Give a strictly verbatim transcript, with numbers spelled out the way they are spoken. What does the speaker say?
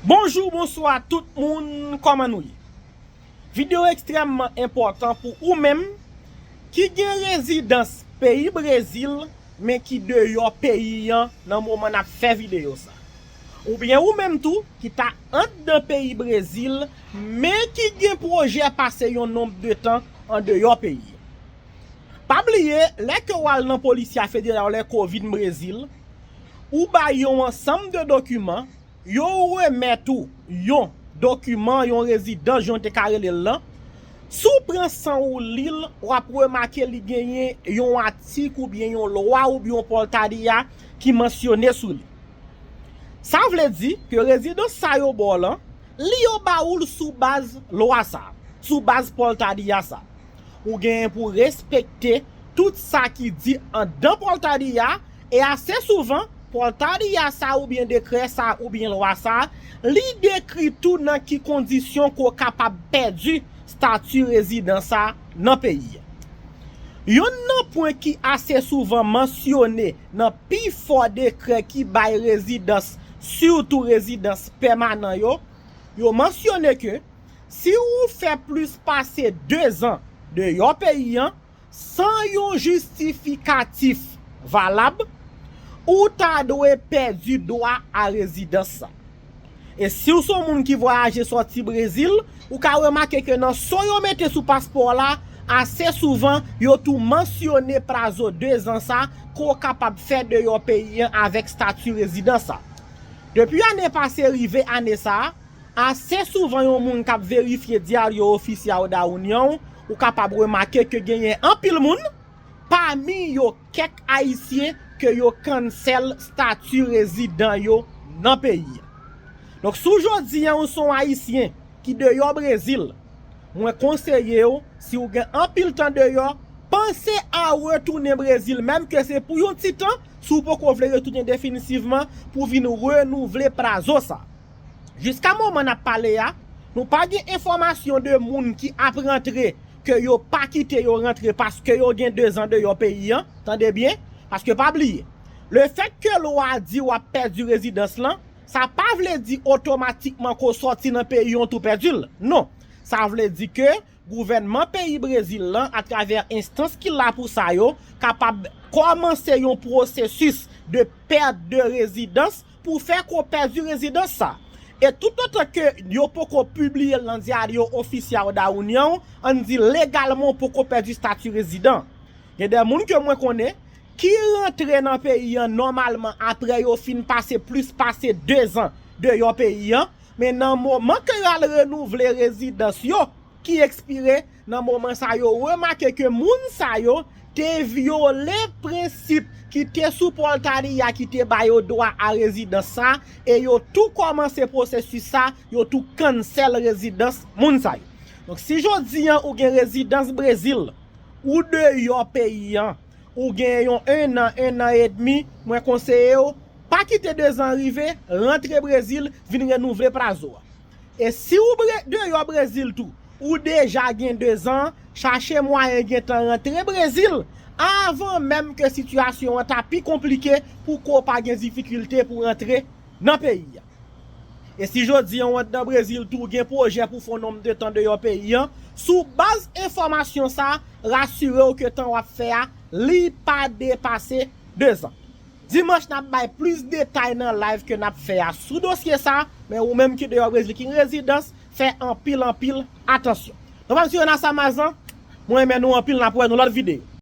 Bonjou, bonswa tout moun, kòman nou ye? Videyo ekstrèmman enpòtan pou ou menm ki gen rezidans peyi Brezil, men ki deyò peyi an nan moman n ap fè videyo sa. Oubyen ou menm tou ki ta anndan peyi Brezil, men ki gen pwojè pase yon nonb de tan andeyò peyi an. Pa bliye, lè ke w al nan Polícia Federal, lè ke w vin Brezil, ou bay yon ansanm de dokiman, yo remèt ou yon dokiman, yon rezidans, jan te ka rele l lan. Si w pran san ou li l, w ap remake li genyen yon atik oubyen yon lwa oubyen yon pòltadiya ki mansyone sou li. Sa vle di ke rezidans sa yo ba w lan, li yo ba ou l sou baz lwa sa, sou baz pòltadiya sa. Ou genyen pou respekte tout sa ki di anndan pòltadiya, e ase souvan, pòltadiya sa oubyen dekrè sa oubyen lwa sa, li dekri tou nan ki kondisyon ke w kapab pèdi stati rezidans sa nan peyi a. Yonn nan pwen ki ase souvan mansyone nan pifò dekrè ki bay rezidans, sitou rezidans pèmanan yo, yo mansyone ke si ou fè plis pase dezan deyò peyi an san yon jistifikatif valab, ou ta dwe pèdi dwa a rezidans sa. E si w se yon moun ki vwayaje sòti Brezil, ou ka remake ke nan son yo mete sou paspò w la, ase souvan yo tou mansyone prazo dezan sa ke w kapab fè deyò peyi an avèk stati rezidans sa. Depi ane pase rive ane sa a, ase souvan yon moun k ap verifye Diario Oficial da União, ou kapab remake ke genyen anpil moun, pami yo kèk Ayisyen, ke yo kansèl stati rezidan yo nan peyi a. Donk, si w jodi a ou se yon Ayisyen ki deyò Brezil, mwen konseye w, si w gen anpil tan deyò, panse a retounen Brezil, menm ke se pou yon ti tan, si w poko vle retounen definitivman, pou vin renouvle prazo sa. Jiska moman n ap pale a, nou pa gen enfòmasyon de moun ki ap rantre, ke yo pa kite yo rantre paske yo gen dezan deyò peyi an, tande byen, paske pa bliye, lefèt ke lwa di w ap pèdi rezidans lan, sa pa vle di otomatikman ke w sòti nan peyi an w tou pèdi l. Non, sa vle di ke gouvènman peyi Brezil lan, atravè enstans ki la pou sa yo, kapab kòmanse yon pwosesis de pèt de rezidans pou fè ke w pèdi rezidans sa. E toutotan ke yo poko pibliye l nan Diario Oficial da União, ann di legalman w poko pèdi stati rezidan. Gen de moun ke mwen konnen ki rantre nan peyi an nòmalman apre yo fin pase plis pase dezan deyò peyi an, men nan moman ke y al renouvle rezidans yo ki ekspire, nan moman sa yo remake ke moun sa yo te vyole prensip ki te sou pòltadiya ki te ba yo dwa a rezidans sa, e yo tou kòmanse pwosesis sa, yo tou kansèl rezidans moun sa yo. Donk, si jodi an ou gen rezidans Brezil, ou deyò peyi an, ou gen yon ennan, ennan edmi, mwen konseye w, pa kite dezan rive, rantre Brezil, vin renouvle prazo a. E si w bre-, deyò Brezil tou, ou deja gen dezan, chache mwayen gentan rantre Brezil, avan menm ke sitiyasyon an ta pi konplike pou ke w pa gen difikilte pou rantre nan peyi a. E si jodi an w anndan Brezil tou, w gen pwojè pou fè yon nonb de tan deyò peyi an, sou baz enfòmasyon sa, rasire w ke tan w ap fè a, li pa depase dezan. Dimanch, n ap bay plis detay nan live ke n ap fè a sou dosye sa, men ou menm ki deyò Brezil ki gen rezidans, fè anpil, anpil atansyon. Nou pa m si Renasa Mazan, mwen renmen nou anpil, n ap wè nou lòt videyo.